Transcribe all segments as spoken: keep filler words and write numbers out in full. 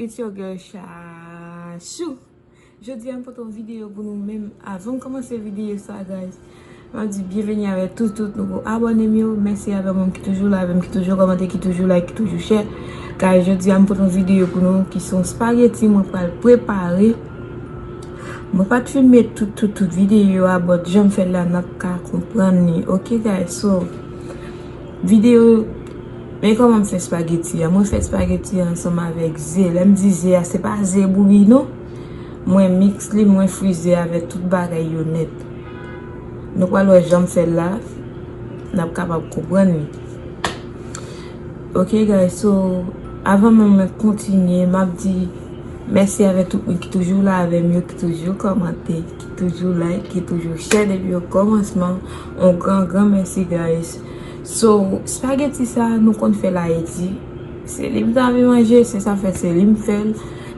It's your girl Chachou. Jodi a m pote yon videyo pou nou, men avan m kòmanse videyo sa, guys, m ap di byenveni avè tout, tout nouvo abòne m yo. Mèsi avè moun ki toujou la avè m, ki toujou kòmante, ki toujou like, ki toujou share. Guys, jodi a m pote yon videyo pou nou ki se yon spageti mwen pral prepare. Mwen pa t filme tout, tout, tout videyo a, but jan m fè l la, n ap ka konprann li. Ok, guys, so, videyo, men kòman m fè spageti a. Mwen fè spageti a ansanm avèk ze. Lè m di ze a, se pa ze bouyi, non. Mwen miks li, mwen fri ze avèk tout bagay yo nèt. Nou pral wè jan m fè l la, n ap kapab konprann li. Ok, guys, so, avan menm mwen kontinye, m ap di mèsi avè tout moun ki toujou la avè m yo, ki toujou kòmante, ki toujou like, ki toujou share depi o kòmansman. On gran, gran mèsi, guys. So, spageti sa, nou konn fè l Ayiti. Se li m t anvi manje, se sa fè se li m fè l.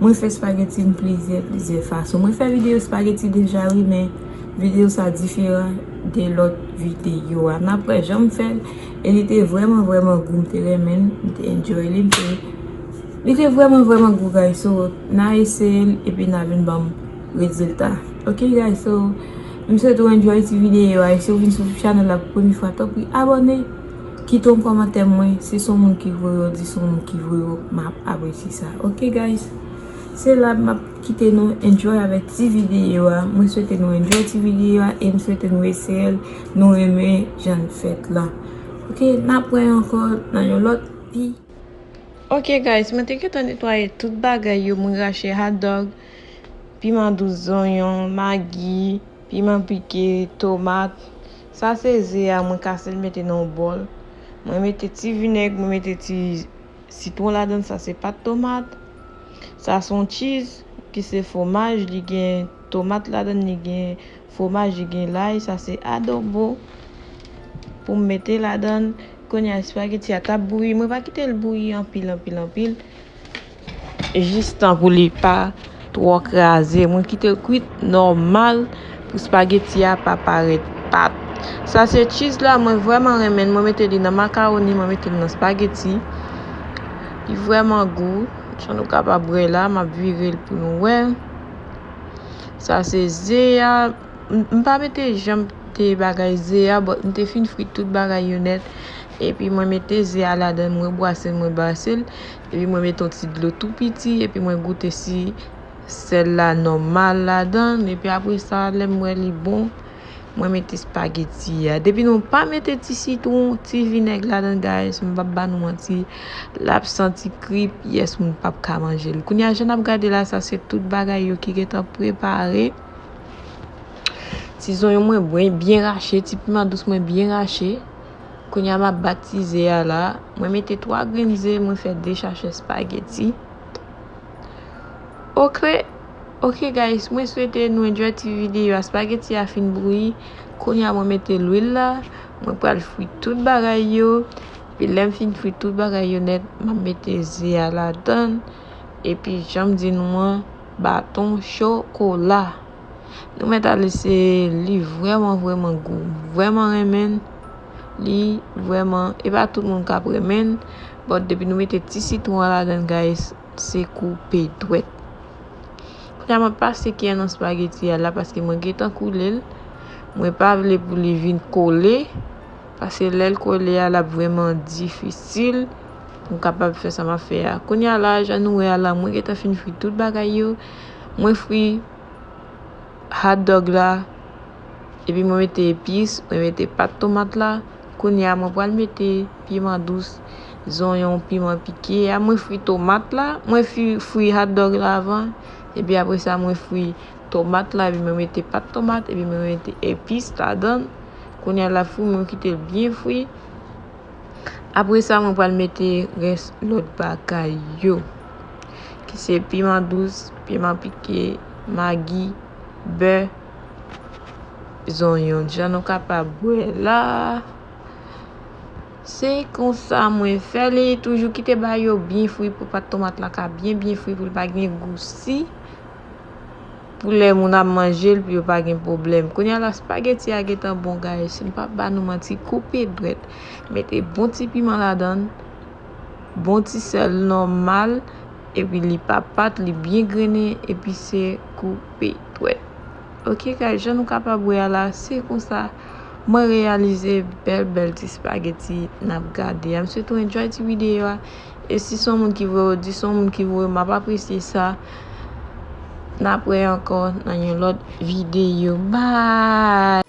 Mwen fè spageti m plizyè, plizyè fason. Mwen fè videyo spageti deja, wi, men videyo sa diferan de lòt videyo a. N ap wè jan m fè l, e li te vrèman, vrèman gou. M te renmen l, m te enjoy li, m te, li te vrèman, vrèman gou, guys. So, n a eseye l, epi n a vin ban m rezilta. Ok, guys, so, m swete w enjoy ti videyo a. E si w vin sou chanèl la pou premye fwa, tanpri abòne, kite yon kòmantè mwen. Si se yon moun ki voye w, di se yon moun ki voye w, m ap apresye sa. Ok, guys, se la m ap kite nou enjoy avèk ti videyo a. Mwen swete nou enjoy ti videyo a e m swete nou eseye l, nou renmen jan l fèt la. Ok, n ap wè ankò nan yon lòt vi. Ok, guys, mwen te gentan netwaye tout bagay yo. Mwen rache hot dog, piman dous, zonyon, magi, piman pike, tomat. Sa se ze a, mwen kase l mete nan yon bòl. Mwen mete ti vinèg, mwen mete ti sitwon ladan l, sa se pat tomat. Sa se yon cheese, ki se fwomaj, li gen tomat ladan l, li gen fwomaj, li gen lay, sa se adobo pou m mete ladan l. Kounye a, espageti a t ap bouyi, mwen pa kite l bouyi anpil, anpil, anpil. Jis tan pou li pa twò kraze. Mwen kite l kwit nòmal pou spageti a pa parèt pat. Sa se cheese la, mwen vrèman renmen l. Mwen mete li nan makawoni, mwen mete l nan spageti. Li vrèman gou. Jan nou kapab wè la, m ap vire l pou nou wè. Sa se ze a. M, m pa mete janm te bagay ze a, but m te fin fri tout bagay yo nèt. Epi mwen mete ze a ladan l, mwen bwase l, mwen bwase l. Epi mwen mete yon ti dlo tou piti, epi mwen goute si sèl la nòmal ladan l. Epi apre sa, lè m wè li bon, mwen mete spageti a. Depi nou pa mete ti sitwon, ti vinèg ladan l, guys, m p ap ba nou manti, l ap santi krip, yes, moun p ap ka manje l. Kounye a, jan n ap gade la, sa se tout bagay yo ki gentan prepare. Ti zonyon mwen byen, byen rache, ti piman dous mwen byen rache. Kounye a m ap bat ti ze a la. Mwen mete twa grenn ze, mwen fè de chachè spageti. Ok, ok guys, mwen swete nou enjoy ti videyo a. Spageti a fin bouyi. Kounye a mwen mete lwil la. Mwen pral fri tout bagay yo. Epi lè m fin fri tout bagay yo nèt, m ap mete ze a ladan l. Epi jan m di nou an, baton chokola. Nou mèt al eseye l, li vrèman, vrèman gou. Vrèman renmen l. Li vrèman, e pa tout moun k ap renmen l. But depi nou mete ti sitwon an ladan l, guys, se koupe dwèt. Kounye a m ap pase kiyè nan spageti a la paske mwen gentan koule l. Mwen pa vle pou li vin kole. Paske lè l kole a, l ap vrèman difisil pou m kapab fè sa m ap fè a. Kounye a la, jan nou wè a la, mwen gentan fin fri tout bagay yo. Mwen fri hot dog la, epi mwen mete epis, mwen mete pat tomat la. Kounye a, mwen pral mete piman dous, zonyon, piman pike a. Mwen fri tomat la, mwen fri, fri hot dog la avan. Epi apre sa, mwen fri tomat la, epi mwen mete pat tomat, epi mwen mete epis ladan l. Kounye a l ap fri, mwen kite l byen fri. Apre sa, mwen pral mete rès lòt bagay yo, ki se piman dous, piman pike, magi, bè, zonyon. Jan nou kapab wè la, se konsa mwen fè li. Toujou kite bagay yo byen fri pou pat tomat la ka byen, byen fri, pou l pa gen gou si. Pou lè moun ap manje l, pou yo pa gen pwoblèm. Kounye a la, spageti a gentan bon, guys. M p ap ba nou manti, koupe dwèt. Mete bon ti piman ladan l, bon ti sèl nòmal, epi li pa pat, li byen grennen, epi se koupe twèt. Ok guys, jan nou kapab wè a la, se konsa mwen reyalize bèl bèl ti spageti n ap gade a. M swete w enjoy ti videyo a. E si se yon moun ki voye w, di se yon moun ki voye, m ap apresye sa. N ap wè ankò nan yon lòt videyo. Bye!